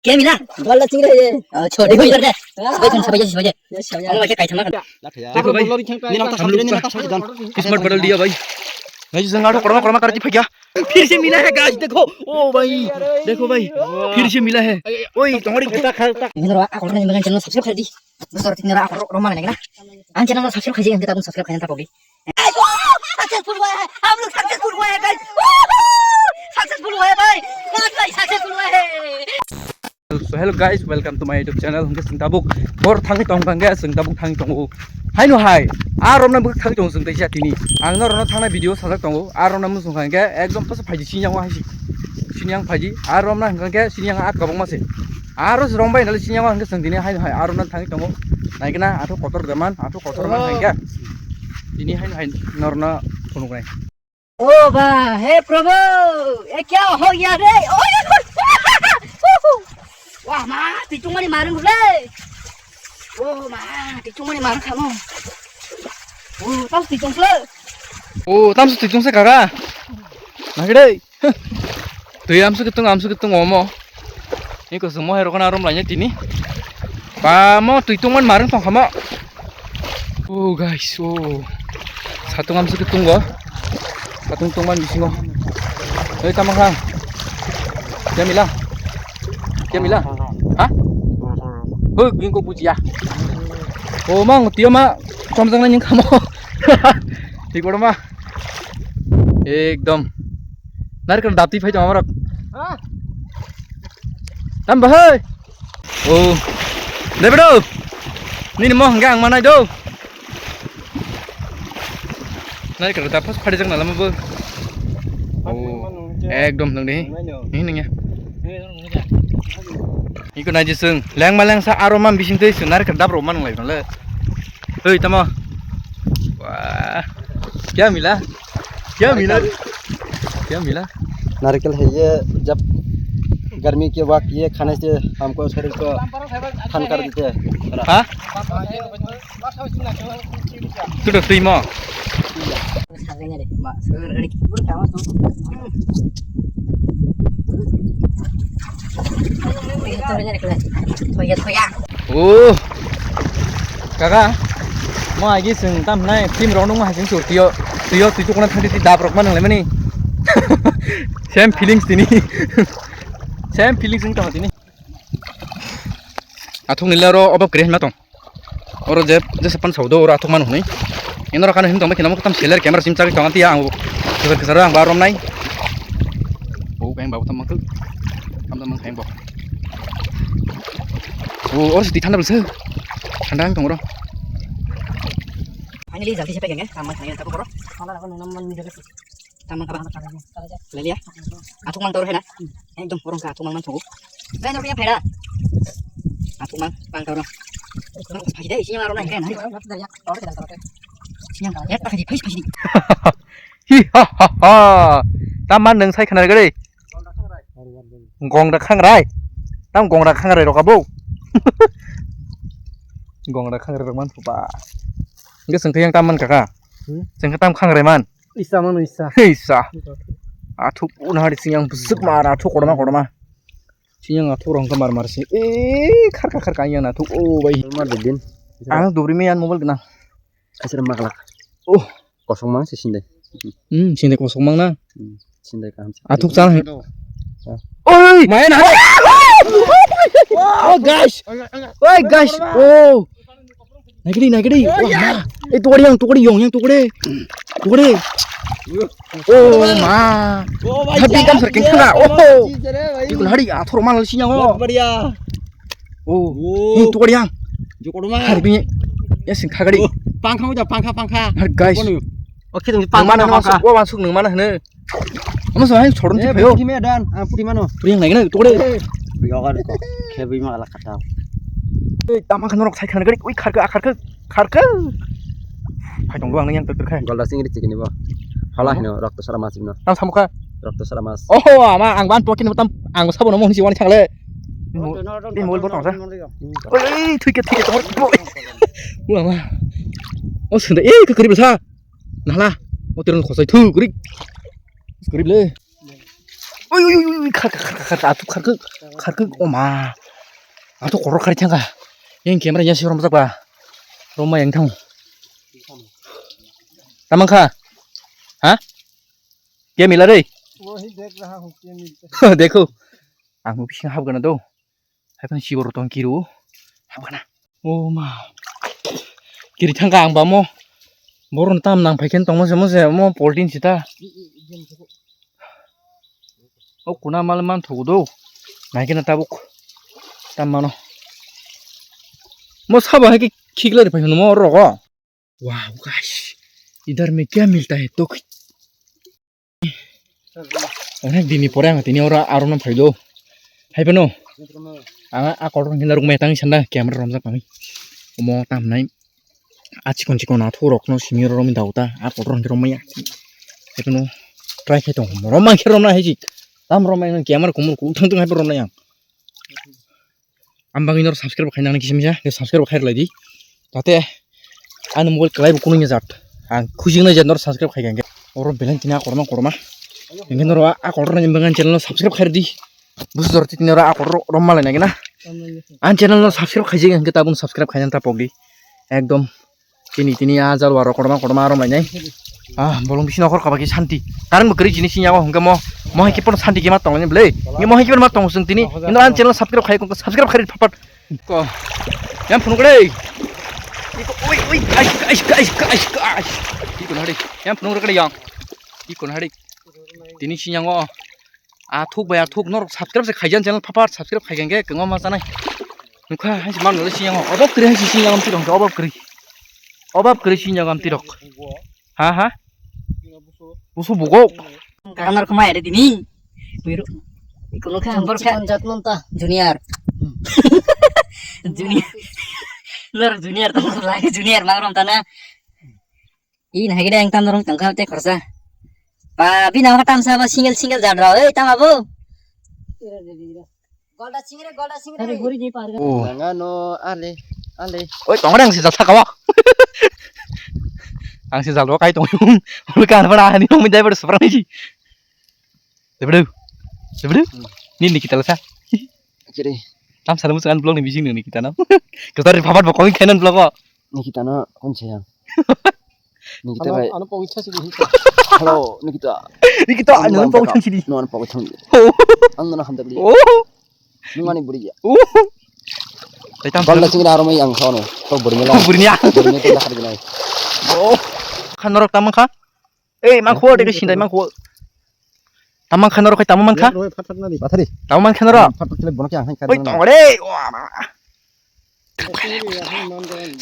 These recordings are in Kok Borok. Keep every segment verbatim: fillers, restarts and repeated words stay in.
क्या मिला? Gold chingri ye. अच्छा, देखो इधर दे। हाँ। सफाई कर, सफाई कर, सफाई कर। ये सफाई कर। हम लोग क्या काइथमा कर। देखो भाई, हम लोग का किस्मत बदल दिया भाई। नहीं, संगाड़ो कड़मा कड़मा करती भैया। फिर से मिला है guys, देखो। ओ भाई, देखो भाई, फिर से मिला है। ओए, तुम्हारी कितना खा-, इधर आ, और मेरे channel subscribe कर दी। दोस्तों, इधर आ, और रोमा लगेगा। Ang channel subscribe khaisi, ang kita pun subscribe khaina ta pogi. Successful hua hai, hum log successful hua hai, guys. Successful hua hai, bhai. Bhai, successful hua hai. So hello guys, welcome to my YouTube channel. Hingke sing tabuk bor thangwi tong kangke sing tabuk thangwi tongo. Haino hai, a romna bwk thangwi tongo sing teisa tini. Ang no rono thangnai video sajak tongo. A romna musung kangke ekdom pasa phaidi sini yang wahai si. Sini yang phaidi. A romna hingke sini yang a kabang mase. Aro se rombai nali sini yang wahai sing tini haino hai a romna thangwi tongo. Naikena athu kotor deman, athu kotor man hingke. Tini haino hai norna phunuknai. ओ वाह, हे प्रभु, ये क्या हो गया रे? ओए! Wah, ma, tichung mani marung le. Oh, ma, tichung mani marung kamu. Oh, tam tichung le. Oh, tam tichung se kaka. Nagre. Twi amsuk kitung, amsuk kitung omo. Ni kusung mo herokna arom lainai tini. Ba mo twi tungman marung tong khamo. Oh guys, oh. Satung amsuk kitung go. Satung tungman bisingo. Hei tamang khang. Kya mila? Kya mila? Ha? Hei, gingko bujiya. Oh mang tiyo ma. Komjang nai ning khamo. Tik ma. Ekdom. Narikal dapti phai tong amorok. Ha? Tam bahai. Oh. Debdo. Nini mo hingga ang manai do. Narikal dapti phai jang nalama bo. Oh. Ekdom nang ni. Ni nang ya. Iko nai jisung. Leng maleng sa aro man bising tei sung narikal dap ro man lai le. Hei tamo. Wah. Kya mila? क्या मिला? क्या मिला? नारियल है ये, जब गर्मी के वक्त ये खाने से हमको शरीर को ठंड कर देते हैं। हाँ? Sudah terima. Oh. Kaka, mo agi sing tam nai, tim rok nung ma hasing sur tiyo, tiyo, twi tukuna thangti ti dap rok ma nang lemani. Same feelings tini. Same feelings wng tong tini. Athung nila ro obo kre ma tong. Oro je, je sapan saudo oro athung manu hwnwi. Ino rokano him tong bai khe namo tam seller camera sim chagwi tong tiya ang. Seller kesaro ang barom nai. Bo bang babu tam mangkuk. Tam tam mang khaim bo. Oh, oro siti thanda belsa. Thanda ang tong oro. Finally, jalti sepe genge, tamang khayo tabu koro. Tamang kaba. Lelia. Athuk mang toro hena. Ekdom porong ka athuk mang man thogo. Bai no phera. Athuk mang pang toro. Phai dai, sini maro na kena. Sini ya, phai phai. Hi ha ha ha. Tam man nang sai khana gare. Gong da khang rai. Tam gong da khang rai rok abo. Gong da khang rai rok man phuba. Nge sengkhe yang tam man kaka. Hmm? Sengkhe tam khang rai man. Isa mano isa. Isa. Athuk unhari sing yang besuk mar athuk korma korma. Sing yang athuk rong kemar mar sing. Eh, kharka kharka yang athuk. Oh, bai. Mar din. Ang dubri me yan mobile gana. Asir maklak. Oh. Kosong mang se sindai. Hmm, sindai kosong mang na. Hmm, sindai kaham se. Athuk chang. Oi! Main hai. Oh, guys. Oi, guys. Oh. Naikiri, naikiri. Wah, ma. Eh, tukari yang, tukari yang, yang tukari. Tukari. Oh, ma. Oh, bhai, happy kam sir, king khanga. Oh. Ikun hari athor mal sinyang ho. Bahut badhiya. Oh. Oh. Ni tukari yang. Jokoro ma. Hari bini. Ya sing khagari. Oh, pangkha uja, pangkha, pangkha. Har guys. Oke, tong pangkha na pangkha. Wa wansuk nung mana hne. Amo so hai chorun ti phayo. Puthi me dan, ah, puthi mano. Puri yang naikiri tukari. Yogar ko. Khebi ma ala kata. Eh, tama khan rok sai khan gari. Ui kharka, kharka, kharka. Phai tong duang yang tuk tuk khai. Golda singri chikini bo. Hala hino rokto sara mas bino. Tam samukha. Rokto sara mas. Oh, ama ang ban pokin tam ang sabo no mohni siwani thangle. Ei mol botong sa. Oi, thuike thuike tong. Wa ma. O sunda ei ke kri basa. Nala. O tiron khosai thu kri. Kri le. Oi, oi, oi, oi, khar, khar, khar, khar, khar, atuk khar, khar, khar, khar, oma. Atuk korok khari thangkha. Yang camera yang si romjak ba. Roma yang thang. Tamang kha? Ha? Kya mila re? वही देख रहा हूँ, क्या मिलता है। Dekho. Ang bo bising hapgana do. Hai phano sibo rotong kiru. Hapgana. O ma. Kiri thangkha ang bamo. Borok tam nang phaikhe tongma se mo se mo poltin sita. O kuna mal man thugu do. Naikhe na tabuk. Tam mano. Mo sabo hai khe khiklai phai hwnmo rogo. Wow, guys, idhar mein kya milta hai? To onek din ni pore ang tini oro aro no phailo. Hai phano ang a kotor hinda rok mai tang sanda camera romjak pami. Omo tam nai a chikon chikon a thurok no simi oro romwi dauta a kotor hinda romaya. Hai phano try khai tong rom mang khe romna hai jik. Tam romai no camera kumur kul thang thang hai phano romnai ang. Ang bagwi norok subscribe khaina nang kisa misa, subscribe khai rwlai di. Jate ani mobile kwlai bo kunui jat. Ang khujingnai jat norok subscribe khai kha. Oro belai tini a korma korma. Hingke norok a kotor ni bagwi channel no subscribe khai di. Busu dor tini oro a kotor rom malai nai na. Ang channel no subscribe khai jeng hingke tabun subscribe khaina ta pogdi. Ekdom. Tini tini a jalwa rok kotorma kotorma rom lainai. Ah, bolong bisino khor kaba ki santi. Karan bo kwrwi chini sinyago hwnkhe mo mo hai khe pono santi khe ma tong lainai bwle. Nge mo hai khe ma tong sung tini. Ino an channel subscribe khai ko subscribe khai phapat. Ko. Yang phunuk dei. Iko oi oi ai ai ai ai ai. Iko na dei. Yang phunuk dei yang. Iko na dei. Tini sinyago. Athuk bai athuk norok subscribe se khaijan channel phapat subscribe khaikha hwnkhe kwbangma chanai. Nukha hai se manwlai sinyago obab kwrwi hai se sinyago amtwi rok obab kwrwi. Obab kwrwi sinyago amtwi rok. Ha ha. Busu bugo. Kanar khma ere dini. Biru. Ikono kha ambor kha jatmon ta. Junior. Junior. Lor junior ta lagi junior mangrom ta na. Ini hagi deh yang tam dorong tangkal teh kerja. Pa bina apa tam sama single single jadra. Eh tam abu. Golda chingre, golda chingre. Oh. Nangano ale ale. Oi tongre ang sijal sakawa. Ang sijal ro kai tong. Ulu kan pada ani tong minjai pada seperang ni. Sebru. Sebru. Ni Nikita lasa. Kiri. Tam sana musukan blog ni bising ni Nikita no. Kita ri papat bokong kainan blog ko. Nikita no kon sayang. Nikita kai. Ano pogit sa sidi. Hello Nikita. Nikita ano pogit sa sidi. No ano pogit sa sidi. Oh. Ang na hamdak di. Oh. Nung ani buri ya. Oh. Balda sing aro mai ang sono. To buri mela. Buri ya. Buri mela to dakar dinai. Oh. Khan norok tamang kha. Ei, mangkho, tei sinai mangkho. Tamang kha norok, tamang mankha? Bathari. Tamang mankha norok? Oi, tongre.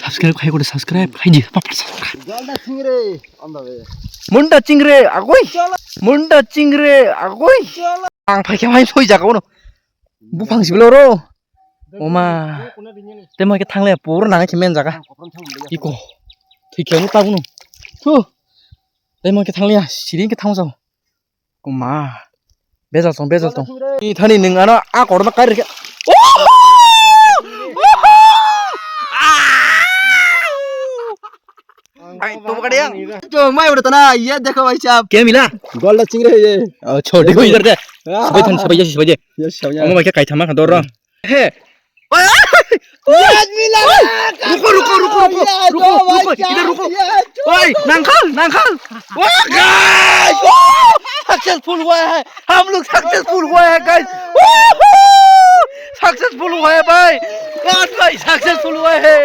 Subscribe khai kore, subscribe khai di. Papa subscribe. Munda chingre, agoi. Munda chingre, agoi. Ang phai khe mai soi jaga ono. Buphang siblo ro. Oma. Temo ke thangle pur nang khe men jaga. Iko. Thik khe tabunu. Thu. Tei mo khe thangliya, siring khe thang jao. Kuma. Bejal tong, bejal tong. Ni thani nung ano a korma kari khe. Ai, to kari yang. To mai udah tana, ye dekho bhai sahab. Kya mila? Golda chingre ye. Oh, chhod dekho idhar de. Sabai than, sabai jasi, sabai je. Yes, sabai. Amo bhai khe kai thama kha dor ro. He. रुको, रुको, रुको, रुको, रुको, रुको, इधर रुको। ओए, नंगखल, नंगखल। वाह, गाइस, वाह, सक्सेसफुल हुआ है, हम लोग सक्सेसफुल हुआ है, गाइस। Woohoo! सक्सेसफुल हुआ है, भाई। आज भाई सक्सेसफुल हुआ है।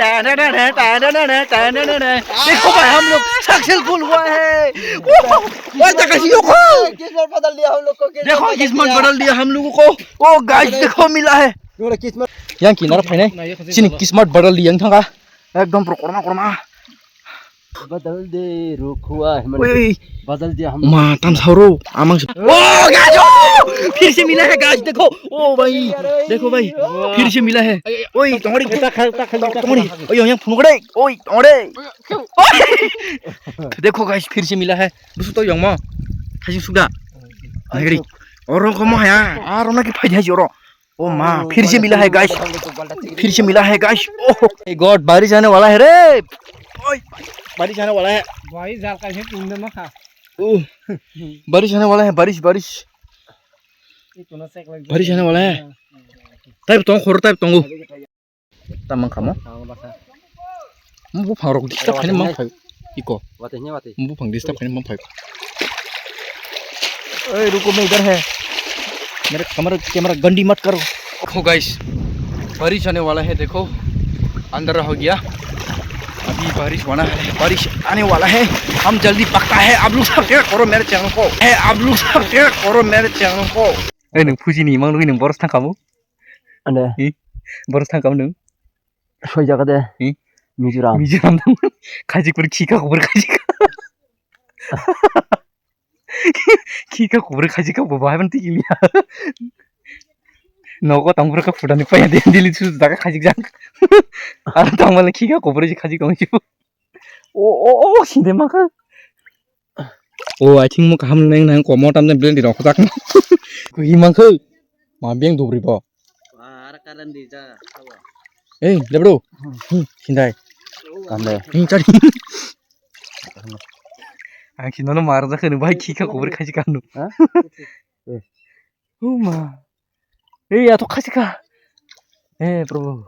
टैनैनैनै, टैनैनैनै, टैनैनैनै। देखो भाई, हम लोग सक्सेसफुल हुआ है। Woohoo! ओए, देखो, किस्मत बदल दिया हम लोग को, किस्मत देखो, बदल किस्मत दिया। बदल दिया हम लोगों को। ओ गाइस, देखो, मिला है। Yang kinaro phainai chini kismat badal di yang thangkha. Ekdom pura korma korma. बदल दे रुखवा है, oi, oi. बदल दिया हम। Ma tam sauro amang se. Oh guys, oh! फिर से मिला है guys, देखो। Oh भाई, देखो भाई, फिर से मिला है। Oi, tongri. Tongri. Oi, yang phunukre. Oi, tongri. देखो guys, फिर से मिला है। Busu to yang ma. Thajing suda. Nagri. Oro ko ma ya. Aro na ki phai hai oro. ओ माँ, फिर से मिला है गाइस, फिर से मिला है गाइस। ओह गॉड, बारिश आने वाला है रे। ओए, बारिश आने वाला है। भाई जाल का है तुमने मखा। ओह, बारिश आने वाला है, बारिश, बारिश। Bari sana wala hai. Type tong khoro type tongo. Tamang kamo. Buphang rok disturb khaini mang phai. Iko. Wate nya wate. Buphang disturb khaini mang phai. Oi, ruko, main idhar hai. Mere kamera, camera gandi mat karo. Dekho guys, barish aane wala hai, dekho, andhera ho gaya. Abhi barish hona hai, barish aane wala hai. Hum jaldi pakka hai, aap log subscribe karo mere channel ko. Hai, aap log subscribe karo mere channel ko. Ei, nwng phuji ni imang nugwi nwng boros thang kamo? Ande. Hi? Boros thang kamo nwng? Soi jaga de. Hi? Mizoram. Mizoram thang. Khajik pur khika khubur khajik. Khika kubur khajik ka bo bahai ban tiki liya. Nogo tang bur ka phuda ni paya de dili chu daga khajik jang. Ar tang mala khika kubur ji khajik tong chu. O o o sinde ma ka. O, I think mo kaham neng nang komo tam den blend di rok tak. Ku hi mang khu. Ma beng dubri bo. Ar karan di ja. Ei, lebro. Hmm, sindai. Tande. Hmm, chari. Ang sinono mar jakha ni bai khika kubur khajik kanu. Ha? Uma. Ei, ato khajik ka. Eh, Prabhu.